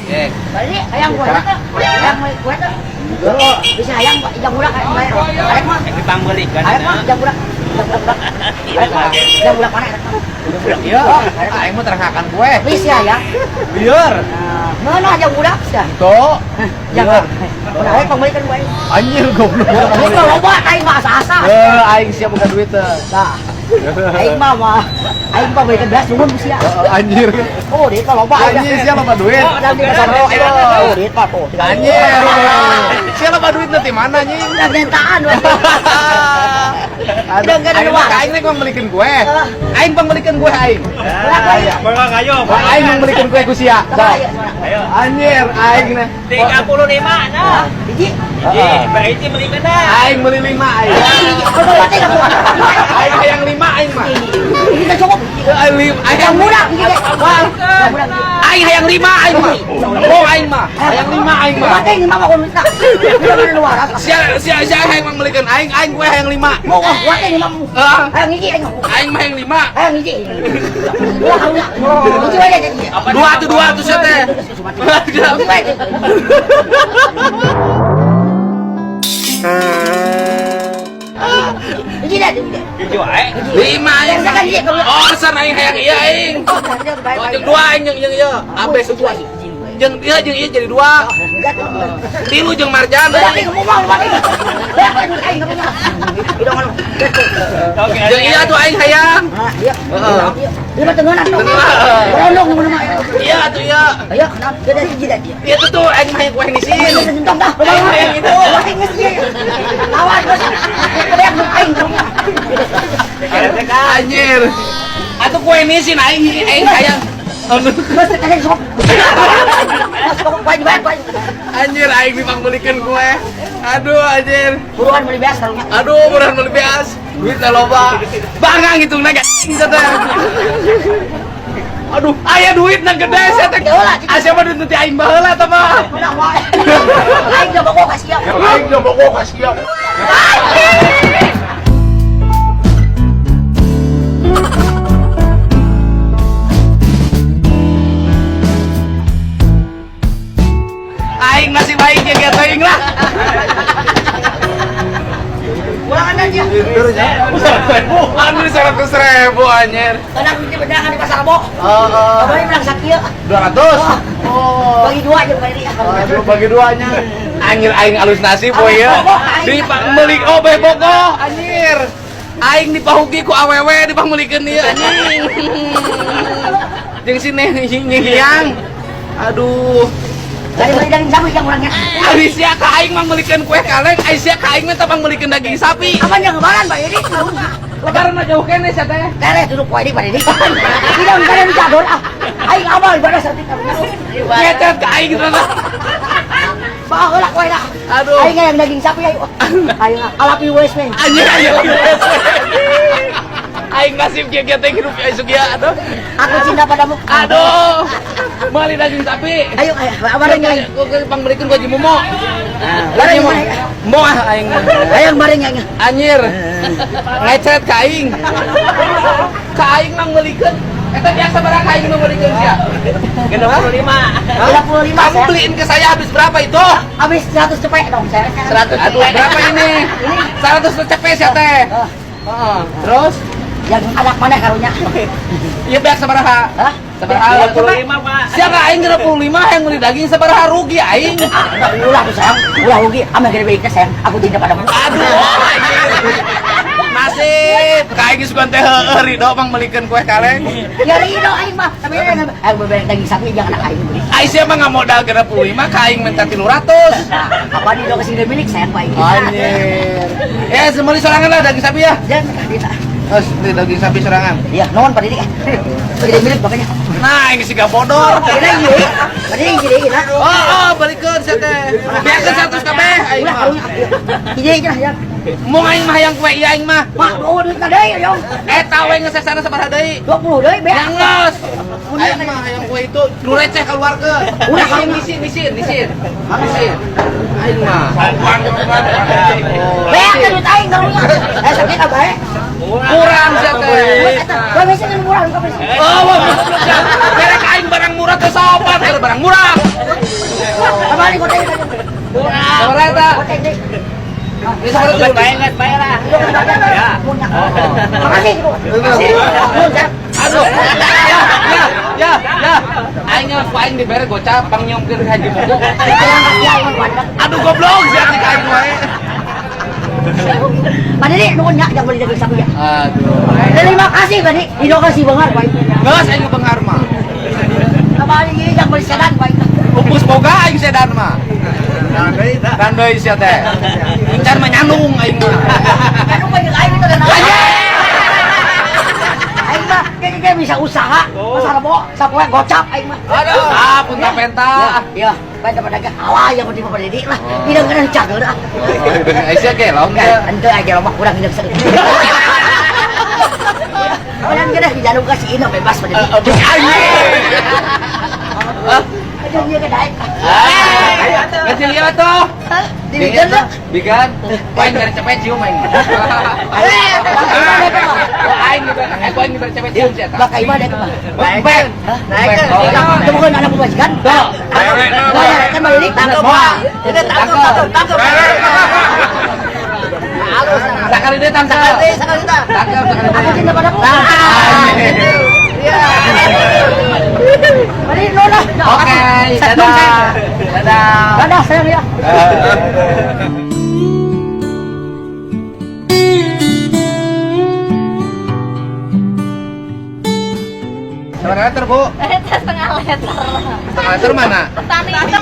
Eh, Balik hayang kue teh. Hayang kue teh. Bisa hayang jang budak arek mah. Dipangbeulikeun. Arek mah jang budak. Arek mah jang budak mana arek mah? Iya, aing mah terhakan kue. Bisa ya. Lieur. Mana jang budak sia? Tuh. Jang. Udah arek pangbeulikeun kue. Anjir goblok. Ini mah loba aing mah asa-asa. Eh, aing siap buka duit teh. Tah. Aing mah aing mah beuikeun beas nuhun ku sia. Anjir. Oh, duit mah loba. Anjir, siapa loba duit? Oh, dan di pasar oh, duit mah tuh. Anjir. Siapa loba duit nanti mana anjing? Udah gentaan we. Aduh, aing mah aing rek pangbeulikeun kue. Aing pangbeulikeun kue aing. Ayo. Aing pangbeulikeun kue ku sia. Ayo. Anjir, aing nih. 35 nah. Hiji. Hiji, berarti beli kana. Aing beli 5 aing. Aing hayang 5 aing mah. Ini teh cukup. Aing Yang muda hiji teh. Aing hayang 5 aing mah. Oh aing mah. Hayang 5 aing mah. Mati lima mah kudu minta. Sia sia sia hayang mangmeulikeun aing, aing kue hayang 5. Mau wate lima. Hayang hiji aing. Aing mah hayang 5. Hayang hiji. Ulah karunya. Hiji wae deh. Dua tuh dua tuh sia teh. Hiji wae. Hiji deh, hiji. Hiji wae. 5 aing. Oh, san aing hayang ieu aing. Oh, jeung 2 aing jeung ieu. Abes jeung ieu jeung ieu jadi 2. 3 jeung Marjan. Jeung ieu atuh aing hayang. Iya. Ieu mah tengeuna tuh. Berondong mun mah. Iya atuh ieu. Ayo, naon gede hiji deh. Iya tuh tuh aing mah hayang kue nisin. Tong dah. Aing hayang itu. Aing geus ieu. Lawan geus. Kebeak aing. Anjir. Atuh kue nisin aing aing hayang. Geus teh sok. Anjir aing dipangbeulikeun kue. Aduh anjir. Buruan beli beas karunya. Aduh buruan beli beas. Duit teh loba. Bangang hitungna ge teh. Aduh, aya duit na gede sia teh. Asa mah duit teh aing baheula tah mah. Aing ge bogoh ka sia. Aing ge bogoh ka sia. Aing masih baik ya ge teuing lah. Ulangan aja. Aduh 100.000 anjir. Karena ini bedakan di pasar Rebo. Heeh. Abang menang sakieu. 200. Oh. Bagi dua aja bukan ini. Aduh bagi duanya. Anjir aing alus nasib boy ya. Dipangmeulik oh beh bogoh anjir. Aing dipahugi ku awewe dipangmeulikeun ieu anjing. Jeung si neh hiang. Aduh. Dari beli daging sapi yang orangnya. Ari sia ka aing mangmeulikeun kue kaleng, ari sia ka aing mah pangmeulikeun daging sapi. Apa yang lebaran Pak Edi? Lebaran mah jauh keneh sia teh. Tereh duduk poe di Pak Edi. Tidak kalian cador ah. Aing amal ibadah saeutik. Ngecet ka aing teh. Baheula koe lah. Aduh. Aing yang daging sapi ayo. Aing alapi wes we. Anjir aing. Aing nasib kieu-kieu teh hidup aing sugia aduh. Aku cinta padamu. Aduh. Meuli daging sapi. Ayo ayo bareng aing. Pangmeulikeun ku Haji Momo. Bareng Mo ah aing mah. Ayo bareng aing. Anjir. Ngecret ka aing. Ka aing mangmeulikeun. Eta biasa barang ka aing mangmeulikeun sia. 65. 35. Kamu beliin ke saya habis berapa itu? Habis 100 cepet dong saya. 100. Aduh, berapa ini? 100 cepet sia teh. Heeh. Terus yang anak mana karunya? Iya beak sabaraha? Hah? Sabaraha? 25, Pak. Siapa aing 25 yang beli daging sabaraha rugi aing. Ulah tuh sayang, ulah rugi. Ame gede baiknya sayang, aku cinta padamu. Aduh. Nasib, ka aing sugan teh heueuh ridho pangmeulikeun kue kaleng. Ya ridho aing mah, tapi aing beli daging sapi jangan anak aing beli. Aing sia mah ngamodal 35 ka aing minta 300. Apa ridho kesini milik sayang Pak aing. Anjir. Ya, semeuli sorangan lah daging sapi ya. Jangan kita. Terus beli daging sapi sorangan. Iya, nuhun Pak Didi. Gede milik makanya. Nah, ini sih gak bodor. Ini ini. Pak Didi ini ini. Oh, oh, balikeun sia teh. Biarkeun 100 kabeh aing mah. Hiji hiji lah ya. Mau aing mah hayang kue ieu aing mah. Mak, oh duit deui yong. Eta we geus sasana sabaraha deui? 20 deui beak. Yang geus. Aing mah hayang kue itu nu receh keluarkeun. Ulah hayang nisin nisin nisin. Nisin. Aing mah. Beak duit aing karunya. Eh sakit ah bae. Kurang sia teh. Bae bisa murah ka bisa. Oh, goblok sia. Merek aing barang murah teh sopan, barang murah. Ini sabaraha Geus bae, geus bae lah. Ya. Makasih, Bu. Makasih. Nuhun, Sep. Aduh. Ya, ya, ya, ya. Aing mah ku aing dibere gocap pangnyongkeun haji bogo. Aduh goblok sia cik aing wae. Pak Didi, nuhun ya, jangan beli daging sapi ya. Aduh. Terima kasih, Pak Didi. Terima kasih banget, Pak. Geus aing benghar mah. Kembali ini yang beli sedan, Pak. Pupus boga aing sedan mah. Dan deui sia teh. Encan mah nyandung aing mah. Anu banyak aing itu dan Anjing. Aing mah kayak bisa usaha. Masa rebo, sapoe gocap aing mah. Aduh, ah punta penta. Ya, baik dapat dagang. Alah, yang penting Pak Didi lah. Tidak kena cager ah. Aing sia kelong Kan, ente aja lomah kurang hidup sedikit. Orang kena di jalur kasih ino bebas Pak Didi. Anjing. Aja dia ke daek. Kecil ya tuh. Dibikin tuh. Bikin. Aing bere cepet cium aing. Aing dibere, aing dibere cepet cium sia eta. Bakal imah deh Pak. Naik. Naik. Temu kan anak pemajikan. Tuh. Bayar kan Pak Didi. Tangkap, Pak. Tangkap, tangkap. Sakali deui tangkap. Sakali tangkap, sakali Aku deui. cinta padamu. Pak Didi, nuhun lah. Oke, dadah. Dadah. Dadah sayang ya. Berapa liter, Bu? Setengah liter. Setengah liter mana? Petani.